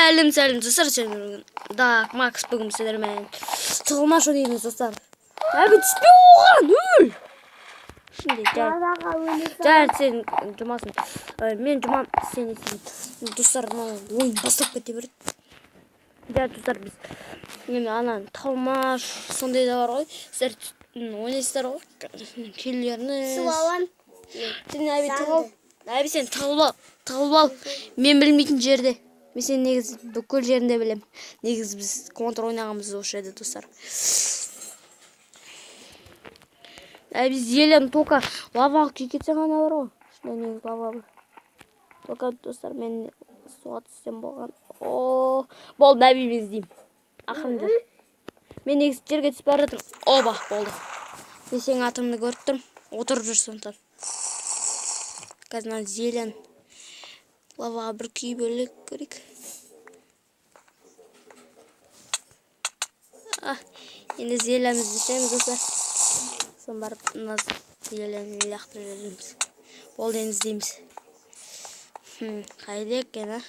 Сәлем сәлем достар, сәлем. Да, Макс бүгін сіздермен тығылмаш ойнаймыз достар. Әбі түспей оған, өл. Şimdi gel. Сен жұмасың. Мен жұмам, сен сен. Достар, мына ойын бастап кете береді. Gel достар, біз мен ана тығылмаш сондай да бар ғой. Сіздер ойнайсыздар ғой. Келеріңіз. Су алам. Сен әбі тығыл. Әбі сен тығылып ал. Тығылып ал. Мен білмейтін жерде. Мен сені негізі бүкіл жерінде білем. Негізі біз контр ойнағанбыз осы жерде достар. Біз елен тока лаваға күйіп кетсе ғана бар ғой. Ішінде негізі лава бар. Тока достар, мен суға түссем болған. О, болды, әби мен іздеймін. Ақырын жүр. Мен негізі жерге түсіп бара жатырмын. Оба, болды. Мен сенің атыңды көріп тұрмын. Отырып жүр сондықтан. Қазір мына зелен лаваға бір күй бөлек көрейік. Енді зелемізді ішеміз достар. Сосын барып мына зелені лақтырып жібереміз. Болды, енді іздейміз. Қайда екен, а?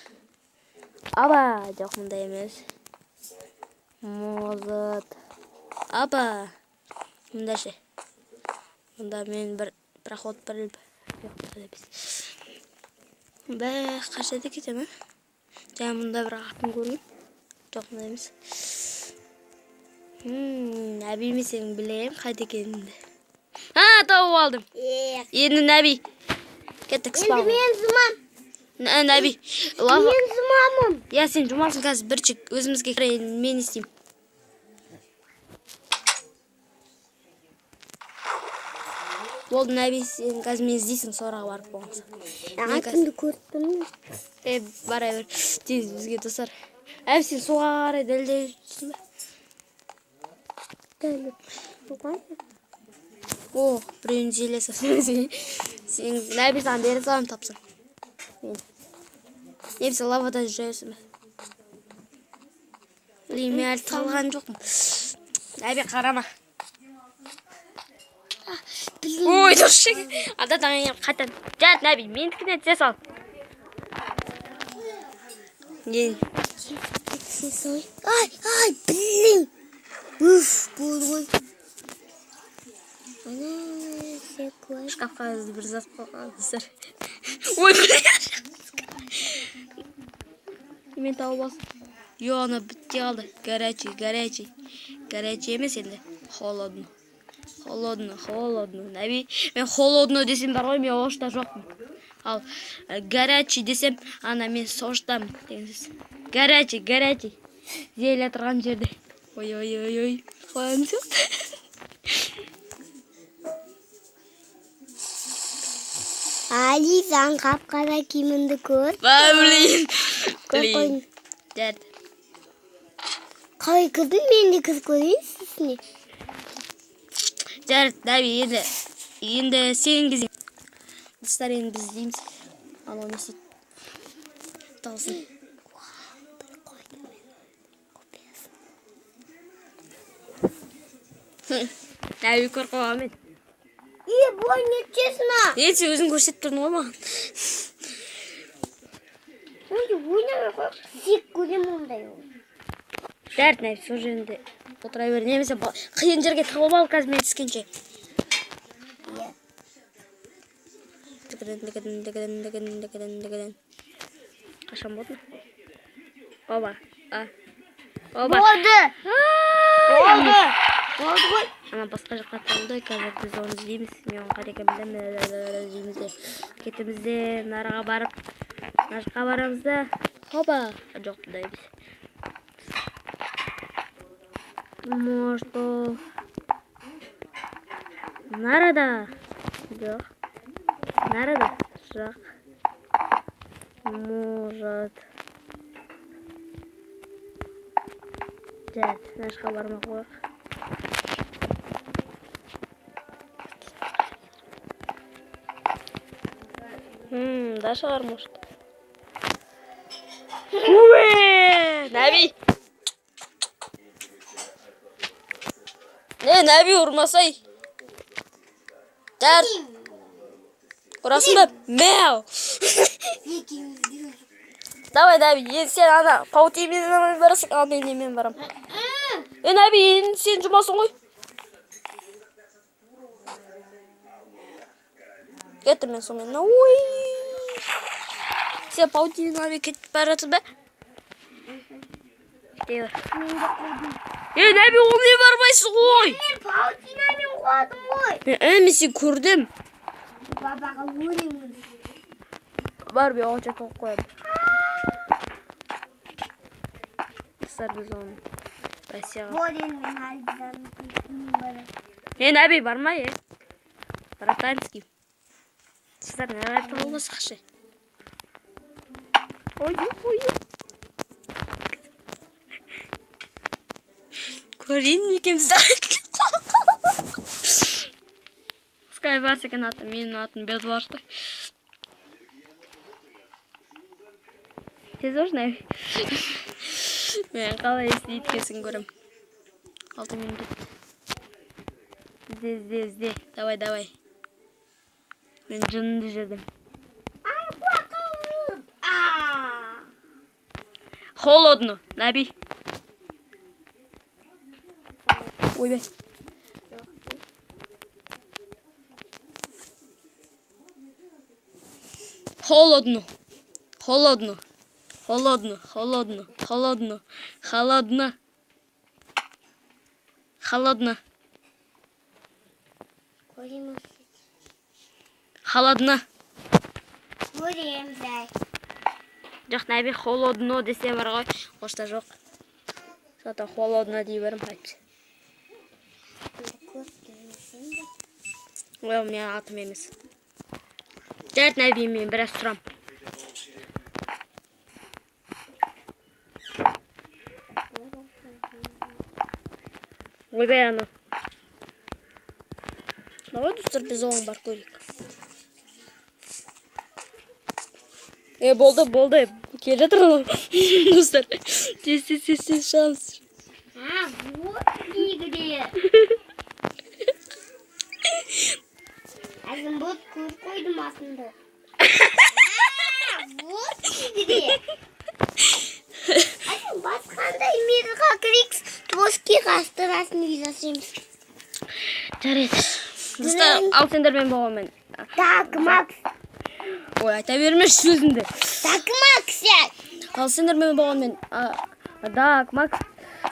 Аба, жоқ, мұндай емес. Может. Аба. Мұнда ше. Мұнда мен бір проход біліп. Жоқ, мұнда емес. Бә, қашады екен, а? Жаңа мұнда бір атын көрдім. Жоқ, мұнда емес. Әби мен сені білем қайда екеніңді. А, тауып алдым. Енді Нәби. Кеттік спаун. Енді мен жұмам. Нәби. Лава. Мен жұмамын. Я, сен жұмасың қазір бірінші өзімізге кірейін, мен істеймін. Болды, Нәби, сен қазір мені іздейсің, сораға барып болмаса. Атымды көріп тұрмын. Бара бер. Тез бізге достар. Әбі, сен суға қарай дәлдеп жүрсің бе? Дәліп. Суға? О, біреуін желесі. Сен, Нәби, саған бере саламын, тапсаң. Немесе лавада жүресің бе? Блин, мен әлі тығылған жоқпын. Нәби, қарама. Ой, дұрыс. Ада таңайын қайтан. Жат, Нәби, менікіне түсе сал. Не? Ай, ай, блин. Уф, болды ғой. Ана, секунд. Шкафқа бір зат қойған достар. Ой, блин. Мен тауып алсам. Йо, ана бітте қалды. Горячий, горячий. Горячий емес енді. Холодно. Холодно, холодно. Нәби, мен холодно десем бар ғой, мен Ошта жоқпын. Ал горячий десем, ана мен Соштамын деген сөз. Горячий, горячий. Зеле тұрған жерде. Ой, ой, ой, ой. Қоян сияқты. Али, сен қап-қара киіміңді көр. Ба, блин. Көріп Блин. қойдым. Дәрд. Қалай кірдің, мен де кіріп көрейін үстіне. Жарайды, Нәби, енді сен кезең. Достар, енді біз іздейміз. Анау не істейді? Тығылсын. Нәби көріп қойған мен. Е, бұлай не етесің, а? Е, сен өзің көрсетіп тұрдың ғой маған. Ондай ойнамай қойып, жек көремін ондай ойын. Жарайды, Нәби, сол жерінде отыра бер. Немесе қиын жерге тығылып ал қазір мен түскенше. Иә. Тігіден, тігіден, тігіден, тігіден, тігіден, тігіден. Қашан болды? Оба. А. Оба. Болды. Болды. Болды ғой. Ана басқа жаққа тығылды. Қазір біз оны іздейміз. Мен оны қайда екенін білемін. Іздейміз де. Кетеміз де нараға барып, мына жаққа барамыз да. Хоба. Жоқ, бұндай емес. Может, ол нарада. Жоқ. Нарада. Жоқ. Может. Жарайды, мына жаққа бармай қояйық. Да шығар, может. Уе, Нәби. Не, Нәби, ұрмасай. Жар. Ұрасың ба? Мяу. Давай, Нәби, енді сен ана паутинамен барасың, ал мен немен барам. Нәби, енді сен жұмасың ғой. Кеттім мен сонымен. Ой. Сен паутинамен кетіп барасың ба? Кете бер. Нәби, ол не бармайсың ғой? Мен паутинамен қуадым ғой. Мен сені көрдім. Бабаға өлемін. Бар, мен оған тоқ қоямын. Достар, біз оны Россияға. Вот енді мен әлден барамын. Нәби, барма, Братанский. Сіздер не айтып болмасақшы. Ой, ой. Көрейін екенбіз. Skywars екен аты, менің атым Bedwars. Тез ор, Нәби. Мен қалай істейді екенсің көрем. 6 минут. Ізде, ізде, ізде. Давай, давай. Мен жынды жедім. Ай, қуақым. Холодно, Нәби. Ойбай. Холодно. Холодно. Холодно, холодно, холодно, холодно. Холодно. Көреміз. Холодно. Көреміз. Жоқ, Нәби, холодно десе бар ғой. Орысша жоқ. Сондықтан холодно дей беремін әйтпесе. Ой, менің атым емес. Жарайды, Нәби, мен біраз тұрам. Ойбай, ана. Давай, достар, біз оған барып көрейік. Болды, болды. Келе жатыр ол. Достар, тез, тез, тез, тез шығамыз. А, вот где. Әзім бот көріп қойдым атымды. Вот где. Әзім басқандай мирға кірейік, твоски қастырасын үй жасаймыз. Жарайды. Достар, ал сендермен болғанмен. Так, Макс. Ой, айта бермеші сөзіңді. Так, Макс. Ал сендермен болғанмен, Так, Макс.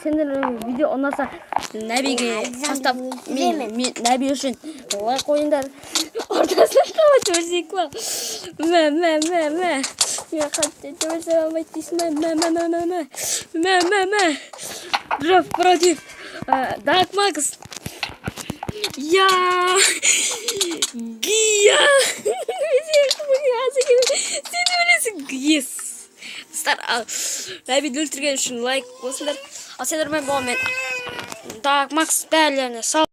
Сендер видео ұнаса, Нәбиге тастап, мен Нәби үшін лайк қойыңдар. Ортасына қалай өлсек па? Мә, мә, мә, мә. Мен қатты өлсе алмайды дейсің бе? Мә, мә, мә, мә, мә. Мә, мә, мә. Джефф против Дарк Макс. Я! Гия! Сен өлесің. Yes! Достар, Нәбиді өлтірген үшін лайк қосыңдар. Ал сендермен болған мен Дарк Макс, бәрілеріне сау.